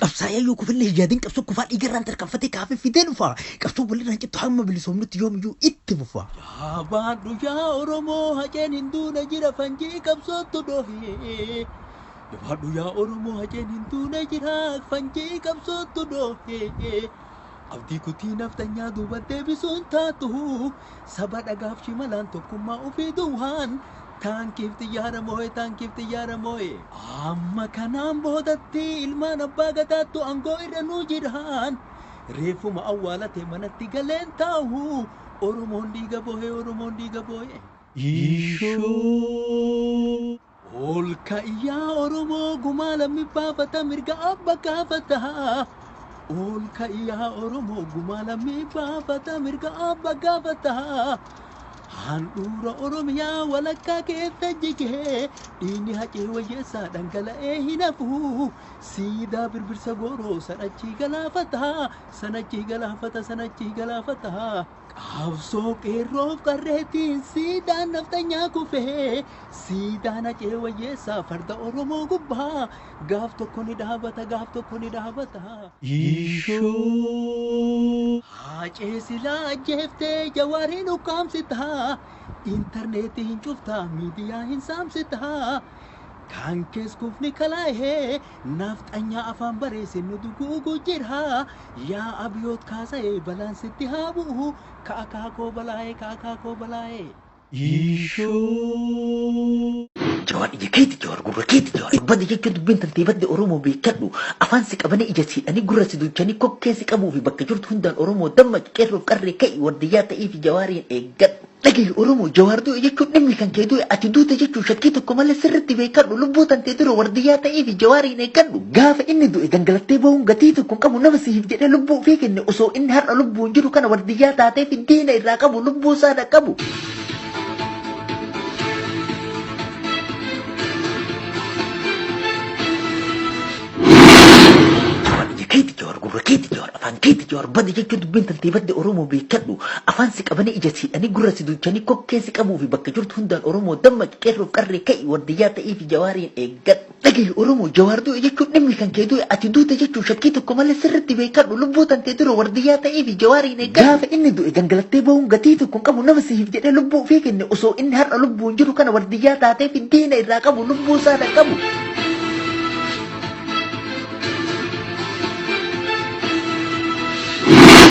Qabsaa'ee yoo kufillee hin yaadin qabsoo kufaa dhiigarraan tarkaanfatee kaafee fidee dhufa. Qabsoo walirraan cittu hamma bilisoomnutti yoomiyyuu itti fufa. Jabaadhu yaa Oromoo haceen hin duune jira fanjii qabsootu dhohee. Jabaadhu yaa Oromoo haceen hin duune jira fanjii qabsootu dhohee. Abdii kutii nafxanyaa duuba deebisuun taatu saba dhagaaf shimalaan tokkummaa ofii duwwaan taankiif xiyyaara moo'e taankiif xiyyaara moo'e. Amma kanaan boodatti ilmaan abbaa gadaattu aangoo irra nuu jiraan. Reeffuma awwaalate manatti galeen taa'u Oromoon dhiiga boo'e Oromoon dhiiga boo'e. Ishoo. Ol ka'ii Oromoo gumaa lammi baafata mirga abba gaafata. Ol ka'ii Oromoo gumaa lammi baafata mirga abba gaafata. Handhuura Oromiyaa walakkaa keessa jigee dhiigni hacee wayyeessaa dhangala'ee hin hafu. Siidaa birbirsa gooroo sanachii galaafata sanachii galaafata sanachii galaafata. Qabsoo qeerroof qarreetiin siidaan nafxanyaa kufee siidaan hacee wayyeessaa farda Oromoo gubbaa gaaf tokko ni dhaabata gaaf tokko ni dhaabata. Ishoo. Hacee silaa ajjeeftee jawaariin ukkaamsitaa intarneetii hin cuftaa miidiyaa hin saamsitaa. Kan kees kufni kalaa'ee nafxanyaa afaan bareesse nu duguugu jira. Yaa abiyoot kaasa'ee balaan sitti haa bu'u ka akaakoo balaa'ee ka akaakoo balaa'ee. Ishoo. Jawaar ija keeti Jawaar gurra keeti Jawaar badde jechuun dubbiin tantee badde Oromoo beekadhu afaan si qabanii ija siidhanii gurra si duuchanii kokkee si qabuu fi bakka jirtu hundaan Oromoo dammaqi qeerroof qarree ka'i wardiyyaa ta'ii fi Jawaariin eeggadhu. Dhagahi Oromoo Jawaar du'e jechuun dhimmi kan kee du'e ati duute jechuun shakkii tokko malee sirriitti beekadhu lubbuu tantee dura wardiyyaa ta'ii fi Jawaariin eeggadhu. Gaafa inni du'e gangalattee bahuun gatii tokko hin qabu nama siif jedhee lubbuu ofii kenne osoo inni har'a lubbuun jiru kana wardiyyaa taatee fi diina irraa qabu lubbuu isaa dhaqqabu. Jawaar ija keeti Jawaar gurra keeti Jawaar afaan keeti Jawaar badde jechuun dubbiin tantee badde Oromoo beekadhu afaan si qabanii ija siidhanii gurra si duuchanii kokkee si qabuu fi bakka jirtu hundaan Oromoo dammaqi qeerroof qarree ka'i wardiyyaa ta'ii fi Jawaariin eeggadhu. Dhagahi Oromoo Jawaar du'e jechuun dhimmi kan kee du'e ati duute jechuun shakkii tokko malee sirriitti beekadhu lubbuu tantee dura wardiyyaa ta'ii fi Jawaariin eeggadhu. Gaafa inni du'e gangalattee bahuun gatii tokko hin qabu nama siif jedhee lubbuu ofii kenne osoo inni har'a lubbuun jiru kana wardiyyaa taatee fi diina irraa qabu lubbuu isaa dhaqqabu.